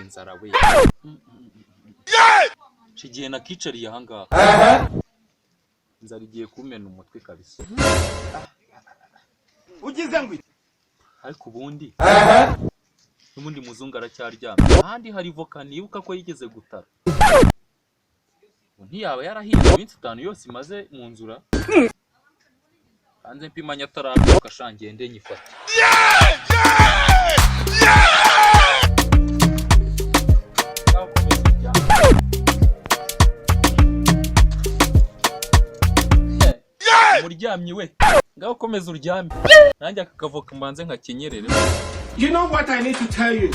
Mbega inzara we! Igihe nakicariye ahangaha, inzara igiye kumena umutwe kabisa. Ugize ngo iki? Ariko ubundi n'ubundi muzungu aracyaryamye. Ahandi hari voka nibuka ko yigeze gutara. Ubu ntiyaba yarahiye iminsi 5 yose imaze mu nzura? Hanze mpimanya atarabyuka sha, ngende nyifate. Ngaho komeza uryame. Umuryamyi we, ngaho komeza uryame, nanjye aka kavoka mbanze nkakenyerere. You know what I need to tell you?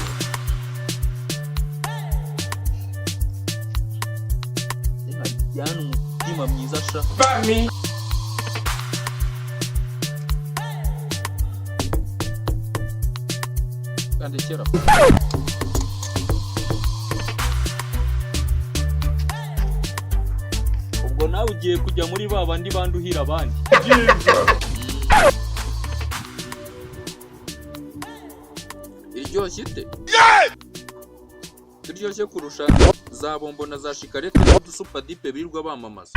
Nkaryana umutima mwiza sha. About me. Kandekera. Ubwo nawe ugiye kujya muri ba bandi banduhira abandi. Iryoshye ite? Iryoshye kurusha za bombo na za shikarete n'udusupadipe birirwa bamamaza.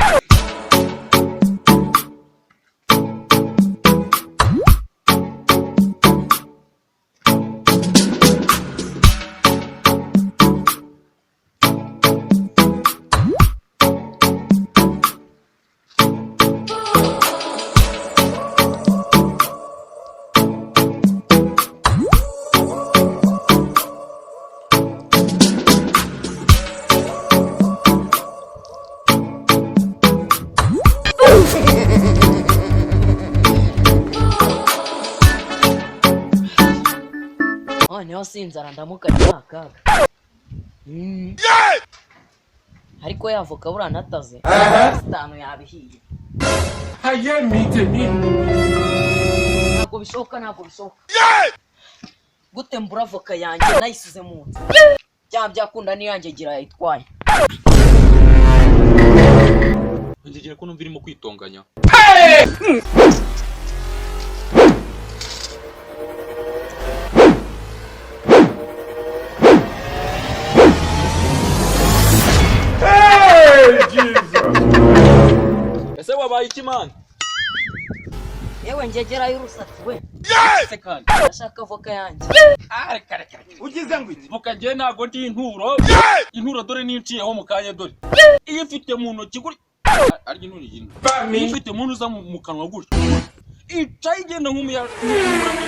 Noneho si inzara ndamukanye ni akaga. Ariko yavoka buriya nataze 5 yabihiye. Aye mi tèmi. Ntabwo bishoboka, ntabwo bishoboka. Gute mbura avoka yanjye nayisize mu nzu? Bya byakunda n'iyanjye gira yayitwaye. Ntegera ko numva irimo kwitonganya. Hey, Jesus. Ese wabaye iki man? Yewe ngegera y'urusatsi we. Ese kandi Ndashaka avoka yanjye. Ah, reka reka reka. Ugize ngo iki? Voka njye ntago ndi inturo. Inturo dore ninciyeho mu kanya dore. Iyo ifite mu ntoki gutya, arya inturo iyi. About Iyo me. ifite mu uza mu kanwa gutya, ica igenda nk'umuyaga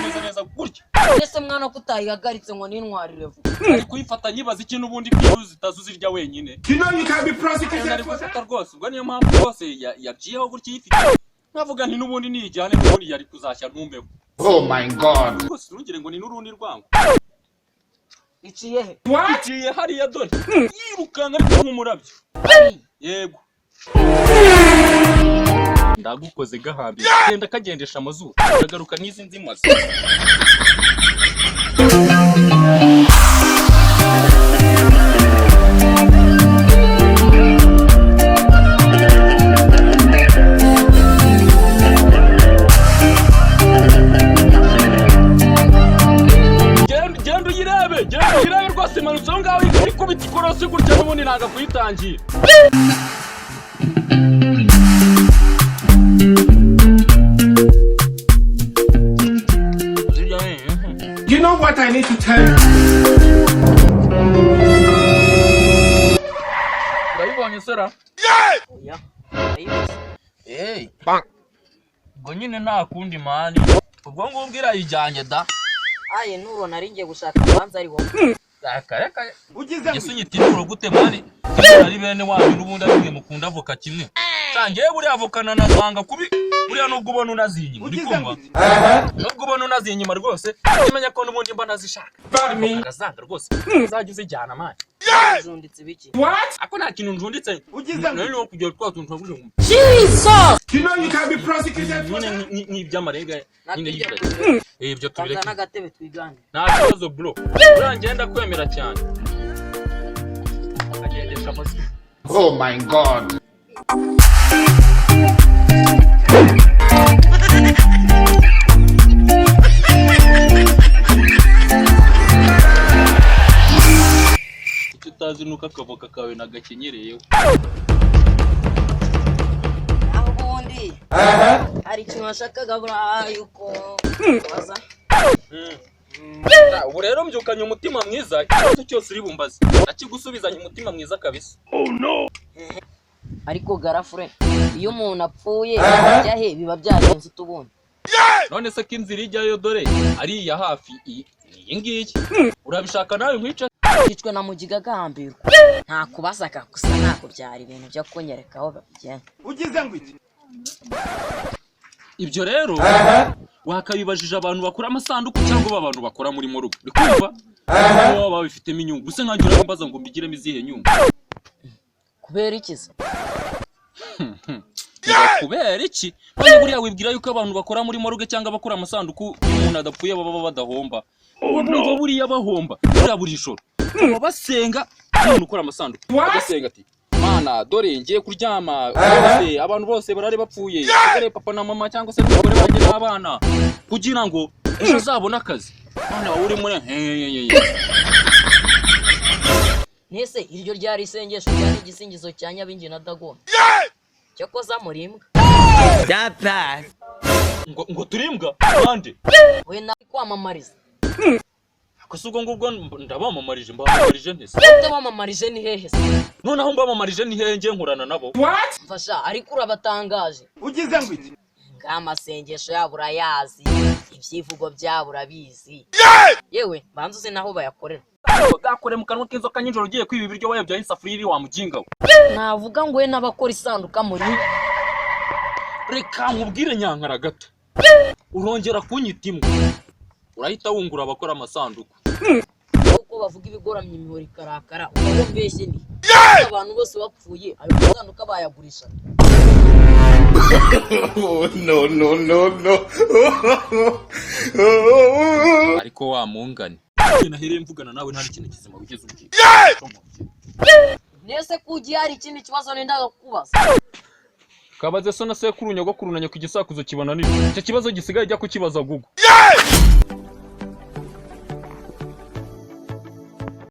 neza neza gutya. Ese mwana ko utayihagaritse ngo nintwarire vuba? Ari kuyifata nyibaza iki n'ubundi ko zitazi uzirya wenyine. You know you can be Nari prosecuted for gufata that. rwose, ubwo niyo mpamvu rwose yaciyeho gutya iyifite. Nkavuga nti n'ubundi niyijyane, n'ubundi yari kuzashya ntumbeho. Oh my God. Rwose ntugire ngo ni n'urundi rwango. Iciye he? What? Iciye hariya dore. Yirukanka ariko nk'umurabyo. Yego. Ndagukoze gahambira. Genda kagendesha amazuru. Ndagaruka n'izi nzimaze. Genda genda uyirebe, genda uyirebe rwose, imanutse aho ngaho ikubita ikorosi gutya, n'ubundi ntabwo kuyitangira. You know what I need to tell you? Urayibonye sera? Oya. Ndayibuze. Hey. Ubwo nyine nta kundi man. Ubwo ngubwo irayijyanye da. Aye nturo nari ngiye gushaka abanza ariho. Reka reka. Ugize ngo Yesu iki? nyita inturo gute man? Inturo ari bene wanyu n'ubundi ari mwe mukunda avoka kimwe. Ngiye buriya avoka nanazanga kubi. Buriya nubwo ubona unazinyima, uri Ugize ngo kumva? iki? Nubwo ubona unazinyima rwose, umenya ko n'ubundi mba nazishaka. About me. Ndazanga rwose. Uzajya uzijyana man. Ujunditse ibiki? What? Ako nta kintu njunditse. Ugize ngo Nari iki? no kugira twa tuntu twavuze ngo You know you can be prosecuted for nyine that. nk'iby'amarenga nyine Natwe y'ibyo. Ibyo Kanza tubireke. n'agatebe twigane. Nta kibazo bro. Buriya ngenda kwemera cyane. Agendesha amazuru. Oh my God. ko akavoka kawe nagakenyereyeho. Aho ubundi hari ikintu washakaga buriya yuko waza. Ubu rero mbyukanye umutima mwiza, ikibazo cyose uri bumbaze nakigusubizanye umutima mwiza kabisa. Ariko garafure, iyo umuntu apfuye ajya he? Biba byagenze ute ubundi? None se ko inzira ijyayo dore ari iya hafi, iyi iyi ngiyi, urabishaka nawe nkwica? Yicwe na mugiga agahambirwa. Nta kubazaga gusa, ntabwo byari ibintu byo kunyereka aho babigenda. Ugize ngo iki? Ibyo rero wakabibajije abantu bakora amasanduku cyangwa abantu bakora muri morgue, uri kumva? Baba babifitemo inyungu. Gusa nkanjye urambaza ngo mbigiremo izihe nyungu? Kubera iki se? Ngo kubera iki? None buriya wibwira yuko abantu bakora muri morgue cyangwa abakora amasanduku, iyo umuntu adapfuye, baba badahomba? Bumva buriya bahomba. Buriya buri joro baba basenga. Umuntu ukora amasanduku agasenga ati: "Mana, dore ngiye kuryama, bose, abantu bose barare bapfuye, hasigare papa na mama cyangwa se n'umugore wanjye n'abana, kugira ngo ejo azabone akazi." Mana, wowe uri muri hehehe. Nese iryo ryari isengesho ryari igisingizo cya Nyabingi na Dagoni? Cyakoza muri imbwa. Ngo turimbwa bande? We nawe kwamamariza. Gusa ubwo ngubwo ndabamamarije, mbamamarije ntese? Utabamamarije ni hehe se? Noneho mbamamarije ni hehe? Ngiye nkorana nabo. What? Mfasha, ariko urabatangaje. Ugize ngo iki? Ng'amasengesho yabo urayazi, ibyivugo byabo urabizi, yewe banza uzi naho bayakorera. Gakore mu kanwa k'inzoka nijoro ugiye kwiba ibiryo wayobyaho isafuriya iri, wa muginga we. Navuga ngo we n'abakora isanduka muri Reka nkubwire nyankara gato, urongera kunyita imbwa urahita wungura abakora amasanduku. Uko bavuga ibigoramye imihoro ikarakara, urabo mbeshye ni abantu bose bapfuye, ayo masanduka bayagurisha. No, no, no, no. Ariko wa mungane nahereye mvugana nawe, nta n'ikintu kizima wigeze umbwira. Nese ko ugiye, hari ikindi kibazo nendaga kukubaza. Kabaze so na sekuru, nyogokuru na nyoko, igisakuzo kibananira. Icyo kibazo gisigaye jya kukibaza Google.